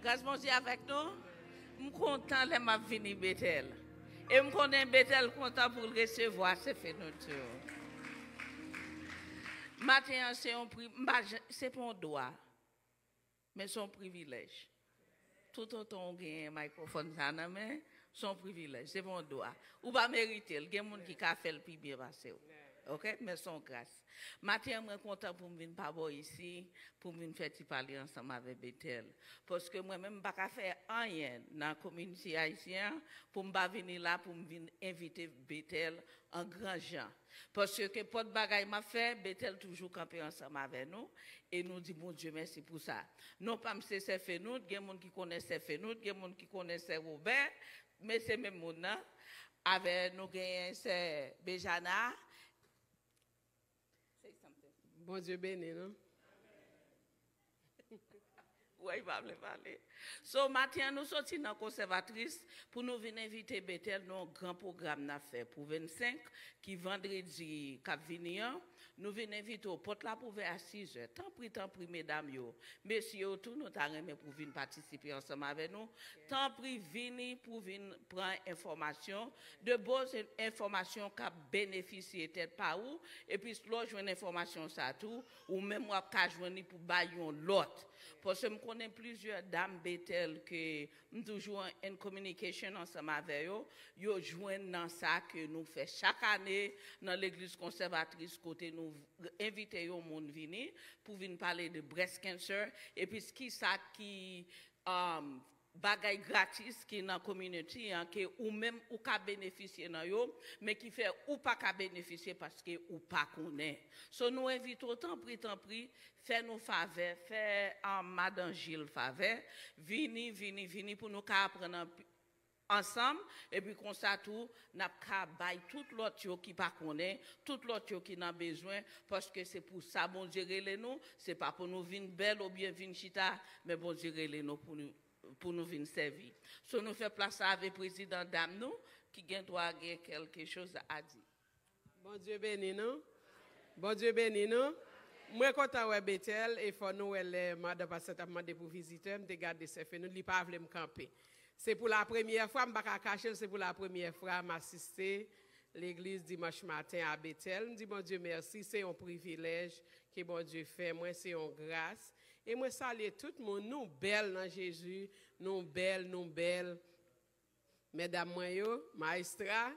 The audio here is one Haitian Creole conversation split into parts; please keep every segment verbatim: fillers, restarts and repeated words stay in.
Gras Bondye avèk nou. M kontan lè m ap vini Betèl. E m konnen Betèl kontan pou l resevwa sè Fenoutou. Maten an, se yon pri, m pa jan- se pa yon dwa, men se yon privilèj. Toutotan w genyen mikrofòn sa nan men, se yon privilèj, se pa yon dwa. Ou pa merite l, gen moun ki ka fè l pi byen pase w. Oke? Men se yon gras. Maten an, mwen kontan pou m vin pa bò isi, pou m vin fè ti pale ansanm avè Betèl. Paske mwen menm, m pa ka fè anyen nan kominote ayisyen an pou m pa vini la, pou m vin envite Betèl an gran jan. Paske ke pòt bagay m ap fè, Betèl toujou kanpe ansanm avè nou, e nou di Bondye mèsi pou sa. Non pa m se sè Fenout, gen moun ki konnen sè Fenout, gen moun ki konnen sè Wobè, men se menm moun nan. Avè nou genyen sè Bejana. Say something. Bondye beni nou. Wè, li pa vle pale. So, maten an, nou soti nan konsèvatris pou nou vin envite Betèl nan yon gran pwogram n ap fè pou vennsenk, ki vandredi k ap vini an. Nou vin envite w, pòt la ap ouvè a sizè. Tanpri, tanpri, medam yo, mesye yo tou, nou ta renmen pou vin patisipe ansanm avè nou. Tanpri, vini pou vin pran enfòmasyon. De bon enfòmasyon k ap benefisye tèt pa ou. Epi, lè w jwenn enfòmasyon sa tou, ou menm w ap ka jwenn li pou bay yon lòt. Paske m konnen plizyè dam Betèl ke m toujou an in communication ansanm avè yo, yo jwenn nan sa ke nou fè chak ane nan legliz konsèvatris kote nou envite yon moun vini pou vin pale de breast cancer, epi kisa ki, um, bagay gratis ki nan community an, ke ou menm ou ka benefisye nan yo, men ki fè ou pa ka benefisye paske ou pa konnen. So, nou envite w, tanpri, tanpri, fè nou favè, fè, um, madan Jil favè, vini, vini, vini pou nou ka aprann anpi- ansanm, epi konsa tou, n ap ka bay tout lòt yo ki pa konnen, tout lòt yo ki nan bezwen, paske se pou sa Bondye rele nou, se pa pou nou vin bèl oubyen vin chita, men Bondye rele nou pou nou, pou nou vin sèvi. So, nou fè plas la avè prezidan dam nou, ki gen dwa gen kèlke choz a di. Bondye beni nou. Bondye beni nou. Mwen kontan wè Betèl, e fò nou wè lè madan pastè t ap mande pou vizitè, m te gade sè Fenout, li pa vle m kanpe. Se pou la premyè fwa, m pa ka kache l, se pou la premyè fwa m asiste legliz dimanch maten a Betèl. M di Bondye mèsi, se yon privilèj ke Bondye fè mwen, se yon gras. E mwen salye tout moun, nou bèl nan Jezi, nou bèl, nou bèl. Medam mwen yo, maestra,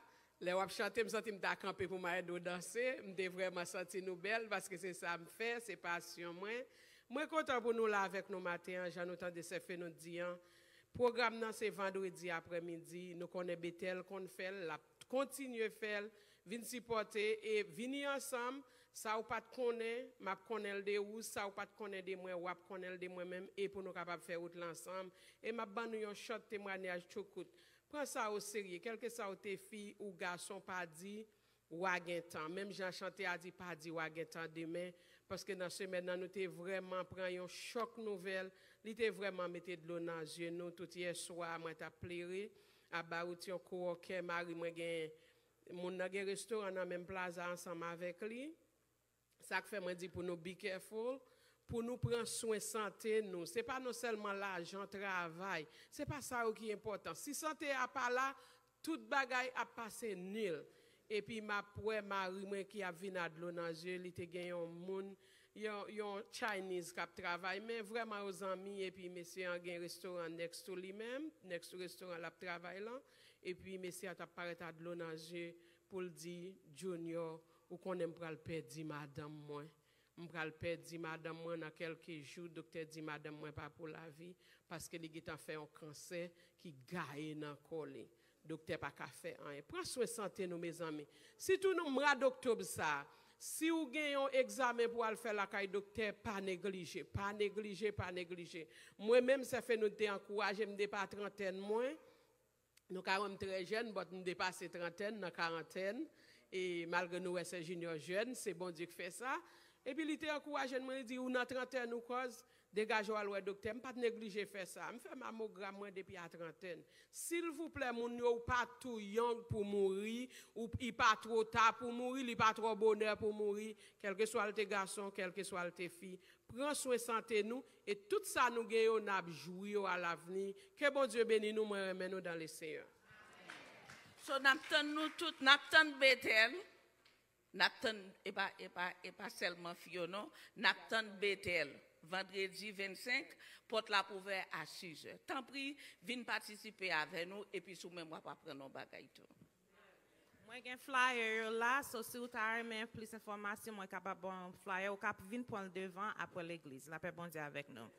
lè w ap chante, m santi m ta kanpe pou m ede w danse. M te vrèman santi nou bèl, paske se sa m fè, se pasyon mwen. Mwen kontan pou nou la avèk nou maten an, jan nou tande sè Fenout di an. Pwogram nan se vandredi aprèmidi, nou konnen Betèl konn fè l, l ap kontinye fè l, vin sipòte e vini ansanm, sa w pa t konnen, m ap konnen l de ou, sa w pa t konnen de mwen, w ap konnen l de mwen menm, e pou nou kapab fè wout la ansanm. E m ap ban nou yon short temwanyaj tou kout. Pran sa o serye, kèlkeswa ou te fi ou gason, pa di w a gen tan. Menm jan chante a di, pa di w a gen tan demen, paske nan semèn nan, nou te vrèman pran yon chòk nouvèl, li te vrèman mete dlo nan zye nou. Tout yè swa, mwen t ap plere, ap ba wout yon kou o kè, mari mwen gen, moun nan gen restoran nan menm plaza ansanm avèk li. Sa k fè mwen di pou nou be careful, pou nou pran swen sante nou. Se pa non sèlman lajan, travay. Se pa sa yo ki enpòtan. Si sante a pa la, tout bagay ap pase nil. Epi m ap wè mari mwen ki ap vin a dlo nan zye, li te gen yon moun, yon, yon Chinese k ap travay, men vrèman yo zanmi, epi mesye an gen restoran next to li menm, next to restoran l ap travay lan, epi mesye a t ap parèt a dlo nan zye pou l di, Junior, ou konnen m pral pèdi madanm mwen. M pral pèdi madanm mwen nan kèlke jou, doktè di madanm mwen pa pou lavi, paske li gentan fè yon kansè ki gaye nan kò li. Doktè pa ka fè anyen. Pran swen sante nou, mezanmi. Sitou nan mwa doktòb sa a, si w gen yon egzamen pou w al fè lakay doktè, pa neglije, pa neglije, pa neglije. Mwen menm, sè Fenout te ankouraje m depi a trantèn mwen. Nou ka wè m trè jèn, but m depase trantèn, nan karantèn. E malgre nou wè sè Junior jèn, se Bondye k fè sa. Epi li te ankouraje m, li di, ou nan trantèn ou kòz, degaje w al wè doktè. M pa t neglije fè sa. M fè mamogram mwen depi a trantèn. Silvouplè, moun yo, ou pa too young pou mouri, ou, li pa twò ta pou mouri, li pa twò bonè pou mouri. Kèlkeswa l te gason, kèlkeswa l te fi, pran swen sante nou, e tout sa nou gen yo, n ap jwi yo alavni. Ke Bondye beni nou, mwen renmen nou dans le Seigneur. So, n ap tann nou tout, n ap tann Betèl, n ap tann, e pa, e pa, e pa sèlman fi yo non, n ap tann Betèl, vandredi vennsenk, pòt la ap ouvè a sizè. Tanpri, vin patisipe avè nou, epi si w menm w ap aprann yon bagay tou. Mwen gen flyer yo la, so si w ta renmen plis enfòmasyon, mwen kapab ba w flyer, ou ka vin pran l devan apre legliz. Lapè Bondye avèk nou.